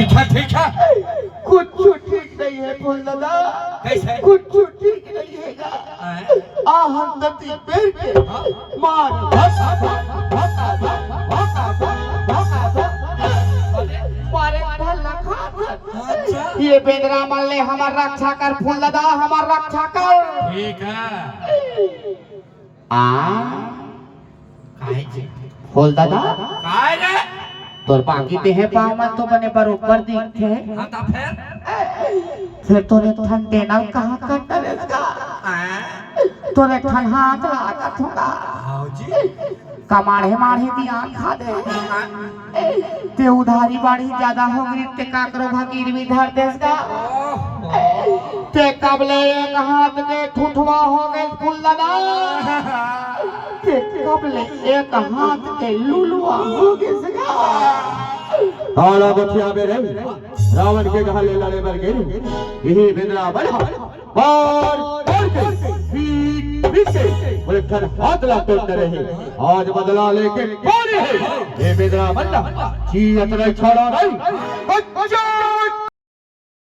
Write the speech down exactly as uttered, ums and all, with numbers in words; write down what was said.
अच्छा, ठीक है। कुछ ठीक नहीं है फूल दादा। कैसे? कुछ ठीक नहीं है गा। आए? आहन दती पेड़ के मार मारे ढल लखा। अच्छा। ये बेंदरा मन ले हमर रक्षा कर फूल दादा, हमर रक्षा कर। ठीक है। आ काहे जी? फूल दादा, काय रे? तोर बाकी देहे पाँव मन तो बने बरोबर दिखथे। हाँ, त फेर? फेर तोर एक ठन टेनल कहाँ कट डरेस गा? हाँ। तोर एक ठन हाथ लागत होगा। हाँ जी। कमाड़े माड़े दियान खा दे। ते उधारी बाड़ी जादा हो गई, ते काकरो भा गिरवी धर देस गा। ते कब ले एक हाथ के ठुठवा हो गए फूल दादा, ते कब ले एक हाथ के लुलवा हो गए गा। आला गोठिया में रही, रावण के घर ले लड़े बर गई। यही बेंदरा बड़ा बार बार के पीट पीट के बोले, "ठन हाथ ला तोड़ रहे, आज बदला लेके पानी है।" ये बेंदरा बड़ा जी अतरा छोड़ा नहीं। बच्चा